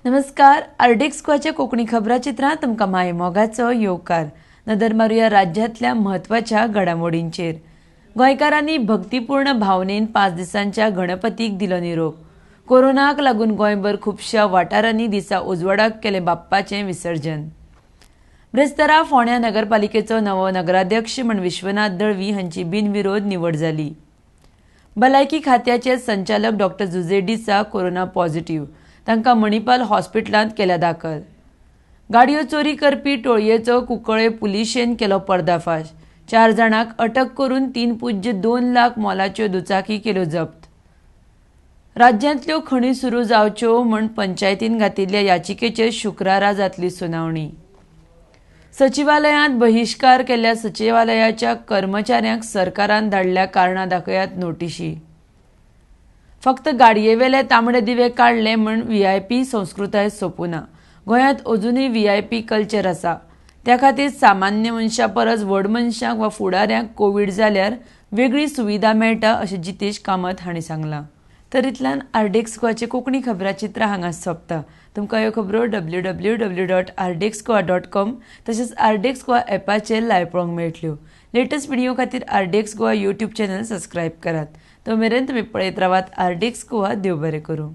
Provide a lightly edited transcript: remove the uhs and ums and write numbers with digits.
नमस्कार, आरडीएक्स गोवाच्या कोंकणी खबराचित्रांत तुमकां माये मोगाचो येवकार. नदर मारुया राज्यांतल्या म्हत्वाच्या घडामोडींचेर. गोंयकारांनी भक्तीपूर्ण भावनेन 5 दिसांच्या गणपतीक दिलो निरोप. कोरोनाक लागून गोंयभर खुबश्या वाठारांनी दिसा उजवाडाक केलें बाप्पाचें विसर्जन. ब्रेस्तारा फोंड्या नगरपालिकेचो नवो नगराध्यक्ष म्हण विश्वनाथ दळवी हांची बिनविरोध निवड जाली. भलायकी खात्याचे संचालक doctor Jose D'Sa corona positive, तांकां मणिपाल हॉस्पिटलांत केल्या दाखल. गाडयो चोरी करपी टोळयेचो कुंकळे पुलिशेन केलो पर्दाफाश. 4 जाणांक अटक करून 3.2 लाख मोलाच्यो दुचाकी केल्यो जप्त. राज्यांतल्यो खणी सुरू जावच्यो म्हूण पंचायतीन घातिल्ल्या याचिकेचेर शुक्रारा जातली सुनावणी. सचिवालयांत बहिश्कार केल्ल्या सचिवालयाच्या कर्मचाऱ्यांक सरकारान धाडल्या कारणां दाखयात नोटिशी. फक्त गाडयेवेले तांबडे दिवे काडले म्हूण व्हीआयपी संस्कृताय सोंपुना. गोंयांत अजुनूय व्हीआयपी कल्चर आसा. त्या खातीर सामान्य मनशां परस व्हड मनशांक वा फुडाऱ्यांक कोवीड जाल्यार वेगळी सुविधा मेळटा अशें जितेश कामत हांणी सांगलां. तर इतल्यान आरडीएक्स गोवाचे कोंकणी खबराचित्र हांगा सोंपता. तुमकां ह्यो खबरो www.rdxgoa.com तशेंच आरडीएक्स गोवा एपाचेर लायव्ह पळोवंक मेळटल्यो. लेटस्ट व्हिडिओ खातीर RDX Goa YouTube channel subscribe करात. तो मेरेन तुमी पळयत रावात आरडीएक्स गोवा. देव बरें करूं.